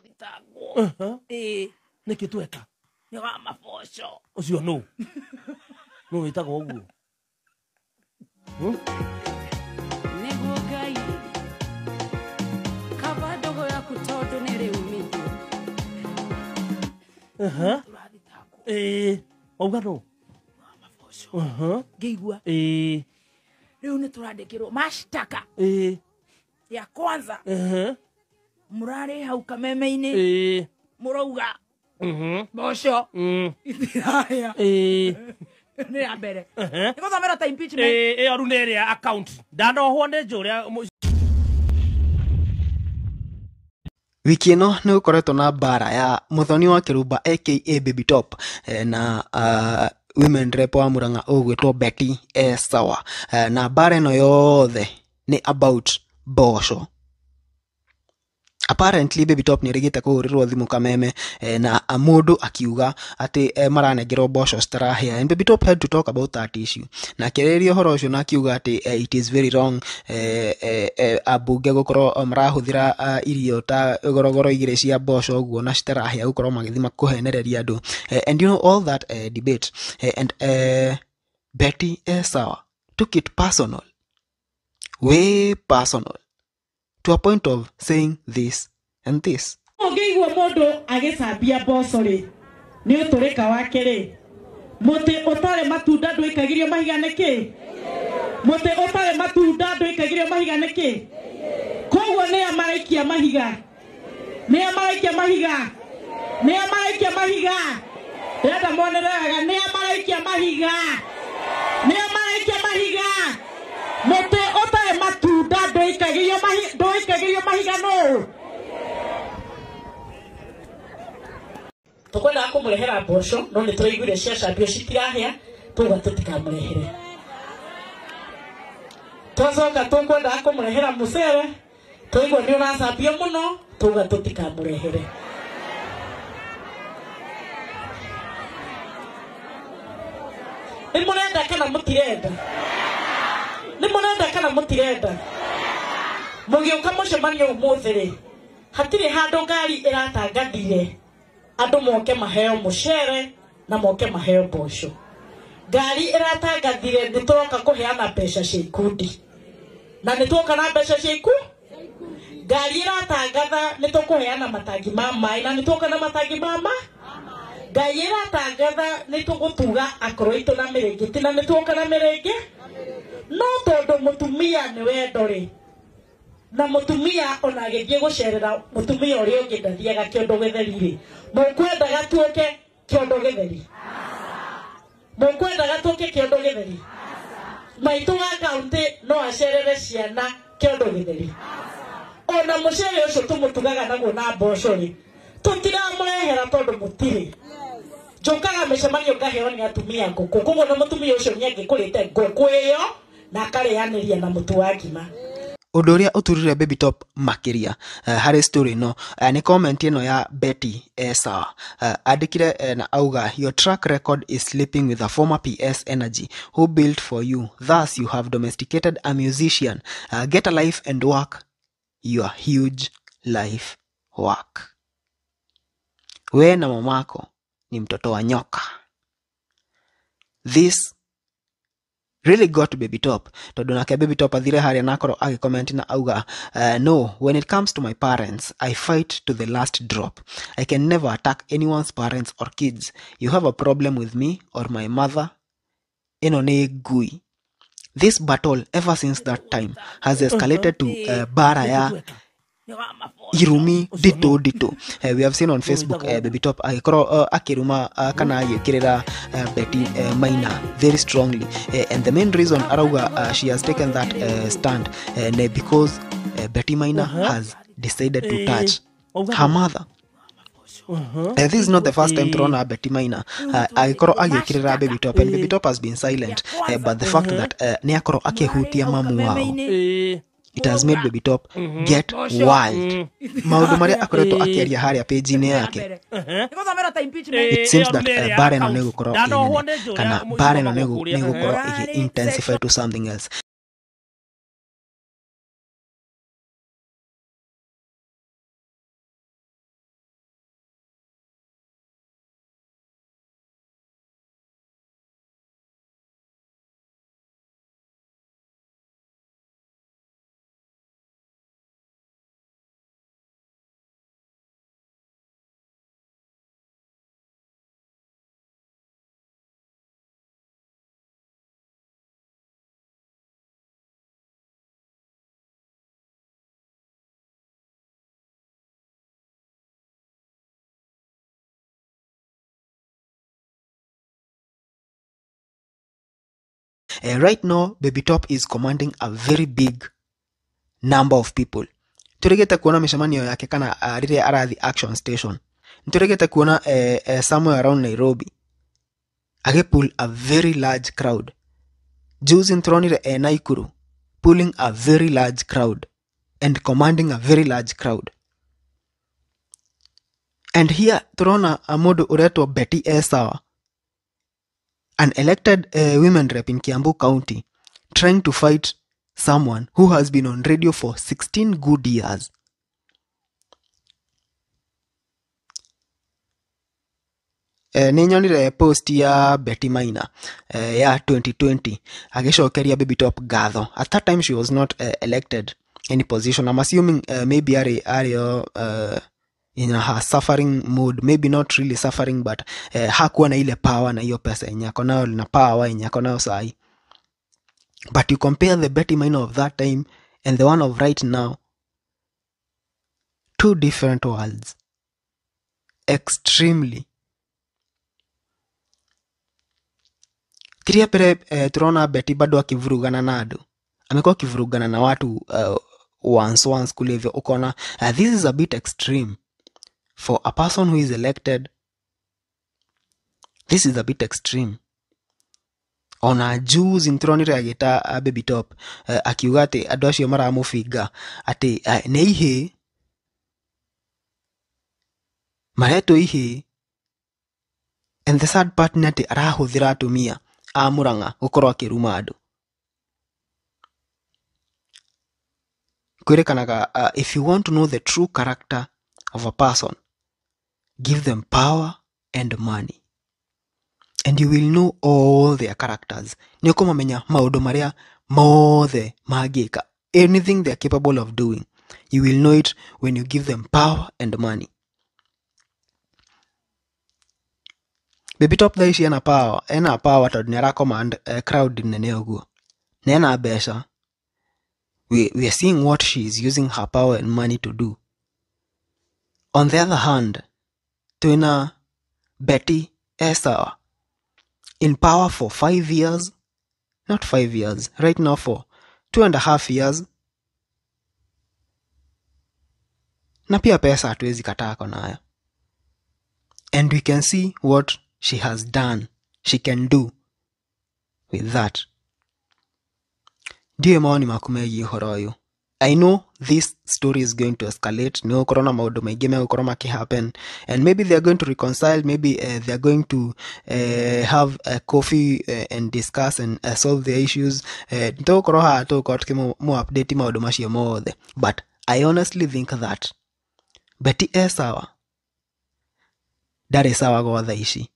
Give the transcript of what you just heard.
Tũgũthitangwo. Ĩĩ. Nĩkĩ tweka? Nĩ wa maboco. Ũcio nũ? Nũ wĩtagwo ũguo? Nĩguo Ngai kaba ndũgũ yaku tondũ nĩ rĩu mithio. Tũrathitangwo. Ĩĩ. Wauga nũ? Wa maboco. Ngĩigua. Ĩĩ. Rĩu nĩ tũrandĩkĩrwo mashtaka. Ĩĩ. Ya kwanza. Mũrarĩ hau kameme-inĩ. Ĩĩ. Mũrauga. Mboco. Itirahĩa. Ĩĩ. Nĩ ya mbere. Nĩ gũthomera ta impeachment. Ĩĩ, ĩyo rĩu nĩ ĩrĩa account. Ndanohwo nĩ njũrĩa Wiki ĩno nĩ gũkoretwo na mbara ya Muthoni wa Kĩrumba aka Baby Top na women rep wa Murang'a ũgwĩtwo Betty Sawa, na mbara ĩno yothe nĩ about mboco. Apparently Baby Top nĩerĩgĩte kũhũrĩrwo thimũ kameme na mũndũ akiuga atĩ maranengerwo mboco citarahĩa, and Baby Top had to talk about that issue, na akĩarĩrĩria ũhoro ũcio na akiuga atĩ it is very wrong ambunge gũkorwo marahũthĩra irio ta gorogoro igĩrĩ cia mboco ũguo na citarahĩa gũkorwo magĩthiĩ kũhenereria andũ, and you know all that debate, and Betty Sawa took it personal, way personal, to a point of saying this and this. Ũngĩigua mũndũ agĩcambia mboco rĩ, nĩ ũtũrĩka wake rĩ, mũtĩ ũtarĩ matunda ndũikagĩrio mahiga nĩkĩ? Mũtĩ ũtarĩ matunda ndũikagĩrio mahiga nĩkĩ? Koguo nĩa maraikia mahiga? Nĩa maraikia mahiga? Nĩa maraikia mahiga? Ndĩrenda muonere wega, nĩa maraikia mahiga? Nĩa maraikia mahiga? Mũtĩ ũtarĩ matunda ndũikagĩrio mahiga, ndũikagĩrio mahiga nũ? Tũkwendaga kũmũrehera mboco no nĩ tũraiguire ciacambio citirahĩa, tuga tũtikamũrehere. Twacoka tũkwendaga kũmũrehera mũcere, twaigua nĩ ũracambio mũno, tuga tũtikamũrehere. Nĩ mũrenda kana mũtirenda? Nĩ mũrenda kana mũtirenda? Mũgĩũka mũcemanio ũmũthĩ rĩ, hatirĩ handũ ngari ĩratangathire andũ moke maheo mũcere na moke maheo mboco. Ngari ĩratangathire nĩ tũroka kũheana mbeca cia ikundi. Na nĩ tuoka na mbeca cia ikundi? Ngari ĩratangatha nĩ tũkũheana matangi ma maĩ na nĩ tuoka na matangi ma maĩ? Ngari ĩratangatha nĩ tũgũtuga akũrũ aitũ na mĩrĩngĩti na nĩ tuoka na mĩrĩngĩ? No tondũ mũtumia nĩ wendo rĩ, na mũtumia ona agĩthiĩ gũcerera mũtumia ũrĩa ũngĩ ndathiaga kĩondo gĩtheri rĩ, mũkwendaga tuoke kĩondo gĩtheri? Mũkwendaga tuoke kĩondo gĩtheri? Maitũ wa kaũntĩ no acerere ciana kĩondo gĩtheri. Ona mũcere ũcio tũmũtugaga naguo na mboco rĩ, tũtiramũrehera tondũ mũtirĩ. Njũkaga mĩcemanio ngaheo nĩ atumia ngũkũ, koguo na mũtumia ũcio nĩ angĩkũrĩte ngũkũ ĩyo na akarĩanĩria na mũtu wa ngima. Ũndũ ũrĩa ũturire Baby Top makĩria harĩ story ĩno nĩ comment ĩno ya Betty Sawa. Andĩkire na auga, your track record is sleeping with a former PS Energy who built for you, thus you have domesticated a musician. Get a life and work your huge life work. We na mamako ni mtoto wa nyoka. This really got Baby Top, tondũ nake Baby Top athire harĩa na akorwo agĩcomment na auga, no, when it comes to my parents, I fight to the last drop. I can never attack anyone's parents or kids. You have a problem with me or my mother? Ĩno nĩ ngui. This battle ever since that time has escalated to bara ya irumi nditũ nditũ. We have seen on Facebook Baby Top agĩkorwo akĩruma kana agĩũkĩrĩra Betty Maina very strongly, and the main reason arauga she has taken that stand ne because Betty Maina has decided to touch her mother. This is not the first time turona Betty Maina agĩkorwo agĩũkĩrĩra Baby Top, and Baby Top has been silent, but the fact that nĩ akorwo akĩhutia mamu wao, it has made Baby Top get wild. Maũndũ marĩa akoretwo akĩaria harĩa page-inĩ yake, it seems that bara ĩno nĩ ĩgũkorwo ĩ nene, kana bara ĩno nĩ ĩgũkorwo ĩgĩ intensify to something else. Right now Baby Top is commanding a very big number of people. Turegete kuona mĩcemanio yake kana rĩrĩa arathi action station. Nĩtũregete kuona somewhere around Nairobi agĩpull a very large crowd. Juzi nĩtũronire Naikuru pulling a very large crowd and commanding a very large crowd. And here turona mũndũ ũretwo Betty Esawa, an elected women rep in Kiambu County, trying to fight someone who has been on radio for 16 good years. Nĩ nyonire post ya Betty Maina ya 2020 agĩcokeria Baby Top ngatho. At that time she was not elected any position. I'm assuming maybe arĩ in her suffering mode, maybe not really suffering, but hakuwa na ile power na hiyo pesa yenye ako nayo na power yenye ako nayo sahi. But you compare the Betty Maina of that time and the one of right now, two different worlds. Extremely. Tiria pere tunaona Betty bado akivurugana na andũ. Amekuwa akivurugana na watu once kule hivyo ukaona this is a bit extreme for a person who is elected. This is a bit extreme. Ona juzi nĩtũronire agĩta Baby Top akiuga atĩ andũ acio maramũbinga atĩ nĩ ihĩĩ, maretwo ihĩĩ. And the sad part nĩ atĩ arahũthĩra atumia a Murang'a gũkorwo akĩruma andũ. Kwĩrĩkanaga if you want to know the true character of a person, give them power and money, and you will know all their characters. Nĩ ũkũmamenya maũndũ marĩa mothe mangĩka. Anything they are capable of doing, you will know it when you give them power and money. Baby Top thaa ici ena power tondũ nĩ aracommand crowd nene ũguo, na ena mbeca. We are seeing what she is using her power and money to do. On the other hand, twina Betty Esawa in power for 5 years, not 5 years, right now for 2.5 years, na pia pesa hatuwezi kataa ako nayo. And we can see what she has done, she can do with that. Ndiũĩ mawoni maku megiĩ ũhoro ũyũ. I know this story is going to escalate. Nĩ gũkorwo na maũndũ maingĩ megũkorwo makĩhappen, and maybe they are going to reconcile, maybe they are going to have a coffee and discuss and solve their issues. Nĩtũgũkorwo haha tũgũkorwo tũkĩmũ update maũndũ macio mothe, but I honestly think that Betty Esawa ndarĩ sawa gwa thaa ici.